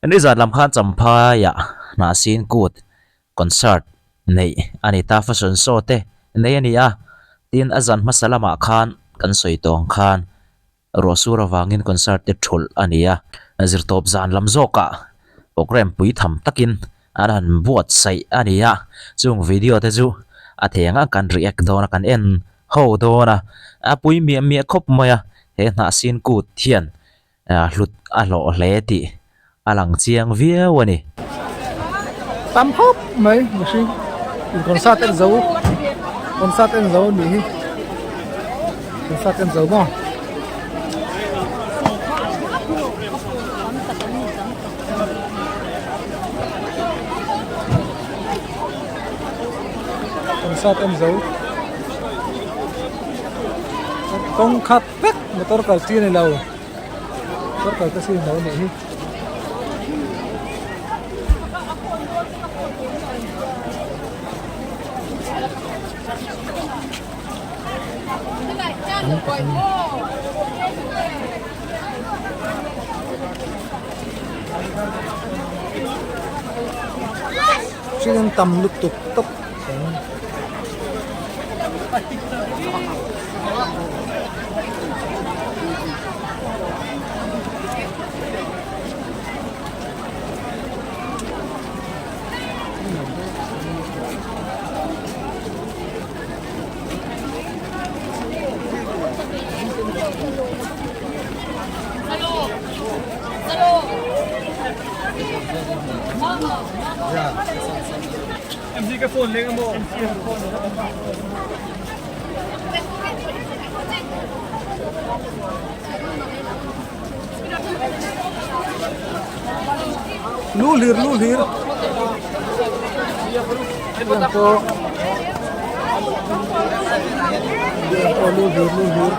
Nizan lam khan Champhaiah Hnahsin Kut concert neih a ni ta, fashion show te nei a ni a, tin a zan hmasa lamah khan kan sawi tawng khan Ruah sur avangin concert te thulh a ni a, zirtawp zan lam zawkah programme pui tham takin an han buatsaih a ni a, chung video te chu a thei ang ang kan react dawn a, kan en ho dawn a, a pui miah miah khawp mai a, he hnahsin kut hian hlut a hlawh hle tih a lang chiang viau a ni. Tam khawp mai mihring in concert en zo concert en zo nih hi concert en zo maw. Concert en zo kawng khat vek motor kal chi a ni lo. Motor kal te sin lo nih hi. Hring tam lutuk tawp. Lu hlir lu hlir tiang pawh tiang pawh lu hlir lu hlir.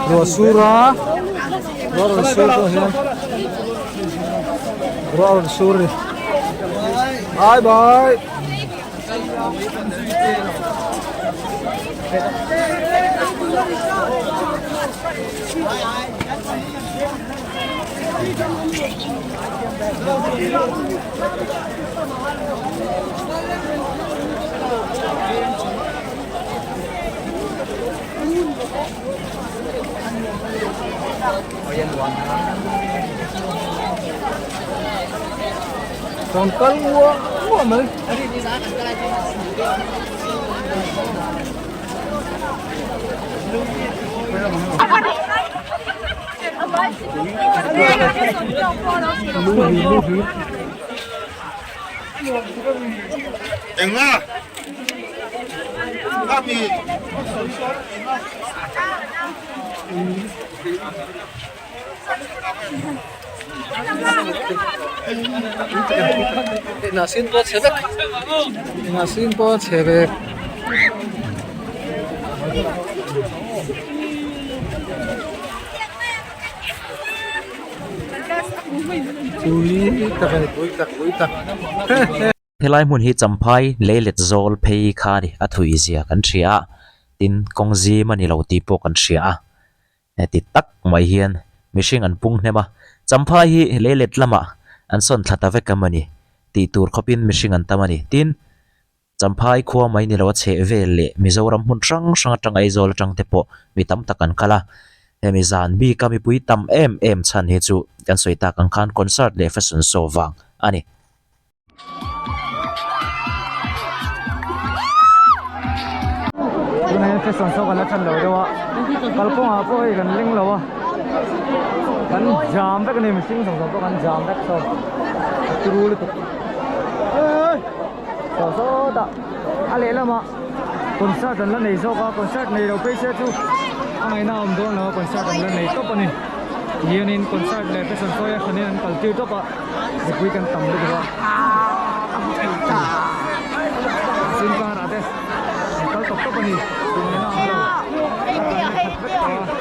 Ruah sur a ruah rawn sur pawh hian ruah rawn sur a ni bye bye. Còn kal uah uah mai. Hnahsin pawh a chhe vek hnahsin pawh a chhe vek. Pui tak a ni pui tak pui tak. Helai hmun hi Champhai leilet zawl phei kha a ni a thui zia kan hria a tin kawng zim a ni lo tih pawh kan hria a. Heti tak mai hian mihring an pung hnem a, Champhai hi leilet lamah an sawn thla ta vek em a ni tih tur khawpin mihring an tam a ni. Tin, Champhai khua mai ni lo a chheh vel leh Mizoram hmun hrang hrang atang Aizawl atang te pawh mi tam tak an kal a. Hemi zan bika mipui tam em em chhan hi chu kan sawi tak ang khan concert leh fashion show vang a ni. Tunah hian fashion show kan la tan lo deuh a kalkawngah pawh hei kan leng lo a kan jam vek a ni mihring zawng zawng pawh kan jam vek saw a turu lutuk saw sawtah a lehlamah concert an la nei zawk a concert nei lo phei se chu a ngaihna a awm dawn lo a concert an la nei tawp a ni tihianin concert leh fashion show hi a hranin an kal tir tawp a. Mipui kan tam lutuk a sin karah te tawp a ni tungaihna a awm lo a khat vek tawh a.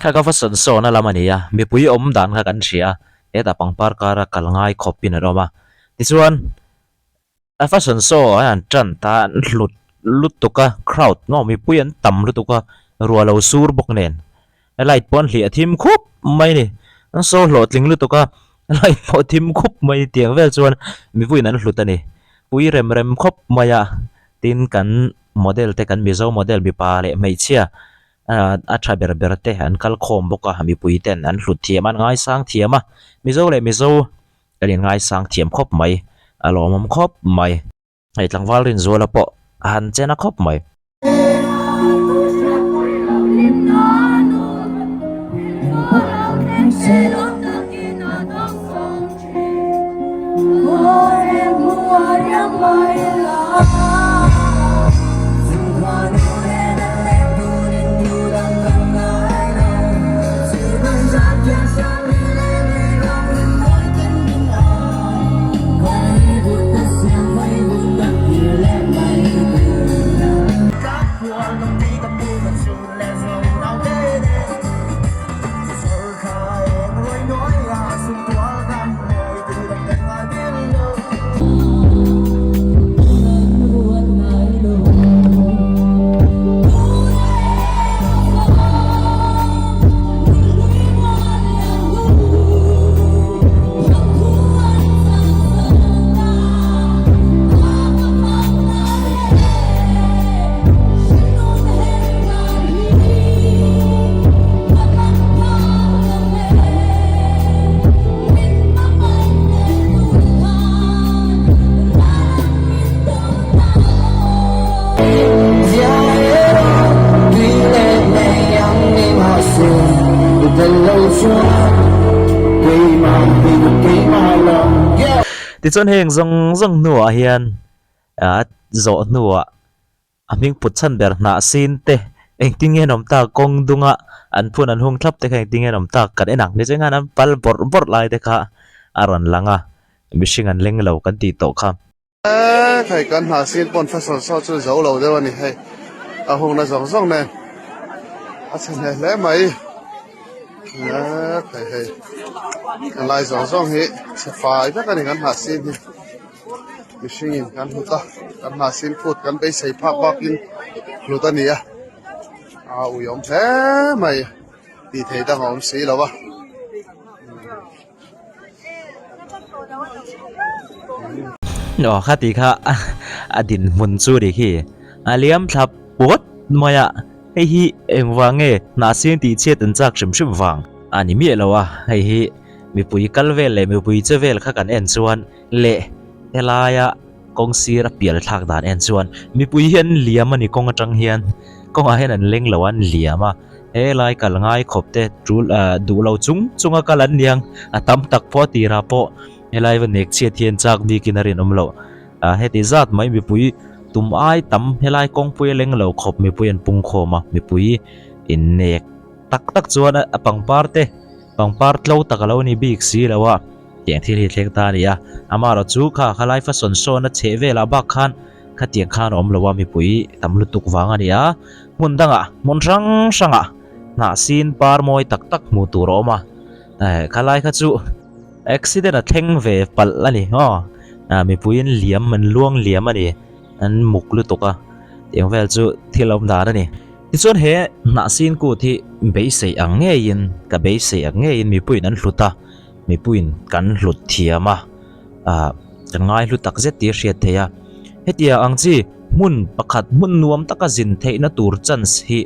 Kha ka va sawn sawn a lam a ni a, mipui awm dan kha kan hria a, hetah pangpar kara kal ngai khawp in an awm a, tichuan A fashion show a han tan ta an hlut lutuk a crowd maw mipui an tam lutuk a ruah lo sur bawk nen light pawh an hliah thim khup mai a ni an show hlawhtling lutuk a light pawh thim khup mai tiang vel chuan mipuiin an hlut a ni pui rem rem khawp mai a tin kan model te kan mizo model mipa leh hmeichhia a tha ber ber te an kal khawm bawk a mipui ten an hlut thiam a an ngaisang thiam a mizo leh mizo. Kan inngaisang thiam khawp mai, a lawmawm khawp mai. Hei tlangval Rinzuala pawh a han chen a khawp mai. Tichuan heng zawng zawng hnuah hian a zawh hnuah a hming put chhan ber hnah sin te engtin nge an awm tak kawng dunga an phun an hung thlap te kha engtin nge an awm tak kan en ang ni chuan an pal bawrh bawrh lai te kha a rawn lang a mihring an leng lo kan tih tawh kha. Hei kan hnah sin pawn fashion show chu zo lo deuh a ni hei a hungna zawng zawng nen a chhe hle hle mai hei hei a lai zawng zawng hi chhe fai vek a ni kan hnah sin hi mihring in kan hlut a kan hnah sin phut kan beisei phak bak in hlut a ni a a ui awm hle mai tih theih dang a awm si lo a. Aw khati kha a dinhmun chu ri khi a liam thlap puat mai a, hei hi engvang nge hnah sin tih chhiat an chak hrim hrim vang a ni miah lo a, hei hi mipui kal vel leh mipui che vel kha kan en chuan leh helaia kawng sir a pial thlak dan en chuan mipui hi an liam a ni kawng atang hian kawngah hian an leng lo a an liam a helai kal ngai khawp te tul ah duh lo chung chung a kal an niang a tam tak pawh a tirah pawh helai va nek chhiat hian chak bikin a rinawm loh ah heti zat mai mipui tum ai tam helai kawngpui a leng lo khawp mipui an pung khawm a mipui innek tak tak chuan a pangpar te pangpar tlo tak a lo ni bik si lo a. Tiang thil hi thleng ta a ni a, amaherawh chu kha khalai fa sawn sawn a chheh velah bak khan khatiang khan a awm lo a, mipui tam lutuk vang a ni a, hmun dangah hmun hrang hrangah hnah sin par mawi tak tak hmuh tur a awm a, eh khalai kha chu accident a thleng ve palh a ni aw, mipuiin liam an luang liam a ni, an muk lutuk a, tiang vel chu thil awm dan a ni. Tichuan he hnahsin kut hi beisei ang ngeiin, ka beisei ang ngeiin mipuiin an hlut a, mipuiin kan hlut thiam a, ah kan ngai hlu tak zet tih a hriat theih a. Hetiang ang chi hmun pakhat hmun nuam taka zin theihna tur chance hi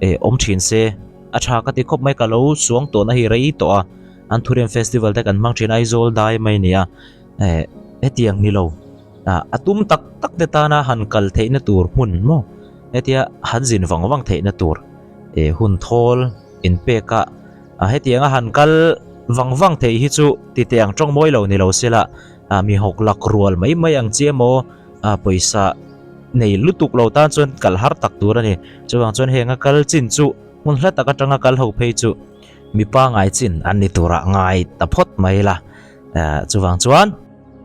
eh awm thin se a tha ka ti khawp mai, ka lo suang tawhna hi rei tawh a, Anthurium festival te kan hmang thin Aizawl dai mai a ni a, eh hetiang ni lo. Ah a tum tak tak te tana han kal theihna tur hmun maw hetia han zin vang vang theihna tur eh hun thawl inpek a ah hetianga han kal vang vang theih hi chu titeh ang tawng mawi lo ni lo se la ah mi hawk lak rual mai mai ang chi emaw ah pawisa nei lutuk lo tan chuan kal har tak tur a ni chuvang chuan heng a kal chin chu hmun hla tak atanga kal ho phei chu mi pangai chin an ni turah ngai ta phawt mai la ah chuvang chuan.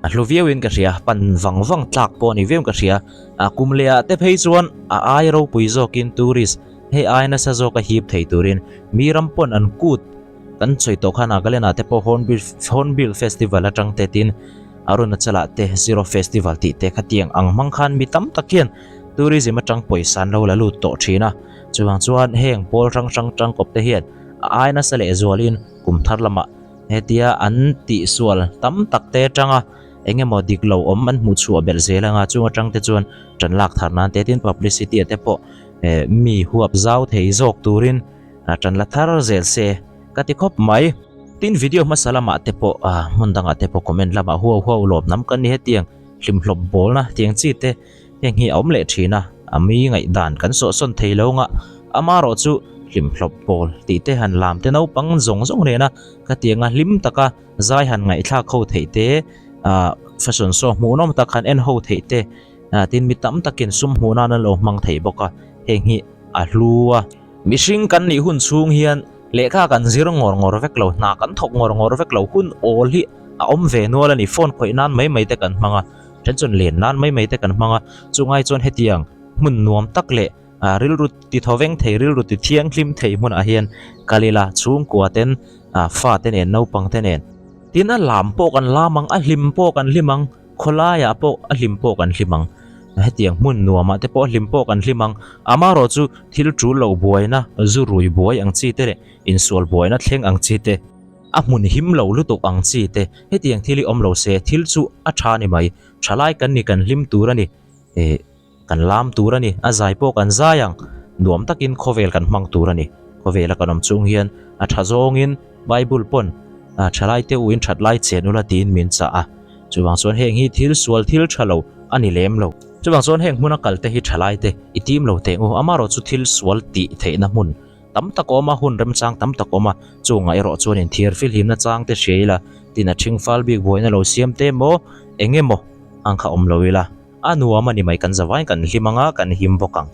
A hlu viauin ka hria, pan vang vang tlak pawh a ni viauin ka hria. A kum leh ah te phei chuan a ai ropui zawkin tourist hei ai nasa zawk a hip thei turin mi ram pawn an kut kan sawi tawh khan Nagaland ah te pawh Hornbill Hornbill Festival atang te tin Arunachal ah te Zero Festival tih te khatiang ang hmang khan mi tam tak hian tourism atang pawisa an lo la lut tawh thin a. Chuvang chuan heng pawl hrang hrang tangkawp te hian a ai nasa leh zualin kum thar lamah Hetia an tihsual tam tak te atanga eng emaw dik lo awm an hmuh chhuah belh zel anga chung atang te chuan tan lak thar nan te tin publicity ah te pawh eh mi huap zau thei zawk turin tan la thar zel se ka ti khawp mai. Tin video hmasa lamah te pawh ah hmun dangah te pawh comment lamah huau huau lawm hnam kan ni hetiang hlimhlawp bawlna tiang chi te Heng hi a awm leh thin a, a mi ngaihdan kan sawhsawn thei lo nga, amarawh chu hlimhlawp pawl tih te han lam te naupang zawng zawng nena khatianga hlim taka zai han ngaihthlak ho theih te, ah fashion show hmuhnawm tak han en ho theih te, ah tin mi tam takin sum hmuh nan an lo hmang thei bawk a, heng hi a hlu a. Mihring kan nih hun chhung hian lehkha kan zir ngawr ngawr vek lo, hna kan thawk ngawr ngawr vek lo, hun awl hi a awm ve nual a ni, phone khawih nan mai mai te kan hmang a. Then chuan len nan mai mai te kan hmang a, chungai chuan hetiang hmun nuam tak leh ah rilru ti thaw veng thei rilru ti thianghlim thei hmunah hian kal ila chhungkua ten ah fa te nen naupang te nen tin a lam pawh kan lam ang a hlim pawh kan hlim ang khawlaiah pawh a hlim pawh kan hlim ang hetiang hmun nuamah te pawh a hlim pawh kan hlim ang amaherawh chu thil tul lo buaina zu rui buai ang chi te leh insual buaina thleng ang chi te. A hmun him lo lutuk ang chi te, hetiang thil hi awm lo se thil chu a tha ni mai, thalai kan ni kan hlim tur a ni, eh kan lam tur a ni, a zai pawh kan zai ang, nuam takin khawvel kan hmang tur a ni, khawvela kan awm chung hian a tha zawngin Bible pawn a thalai te uin that lai chen ula tiin min chah a, chuvang chuan heng hi thil sual thil tha lo a ni lem lo. Chuvang chuan heng hmuna kal te hi thalai te i tim lo teh u, amaherawh chu thil sual tih theihna hmun Tam tak awm a, hun remchang tam tak awm a, chungah erawh chuan inthiar filhimna chang te hria ila, tin a ṭhing fal bik buaina lo siam te emaw, eng emaw ang kha awm lo ila, a nuam a ni mai, kan zavaiin kan hlim ang a, kan him bawk ang.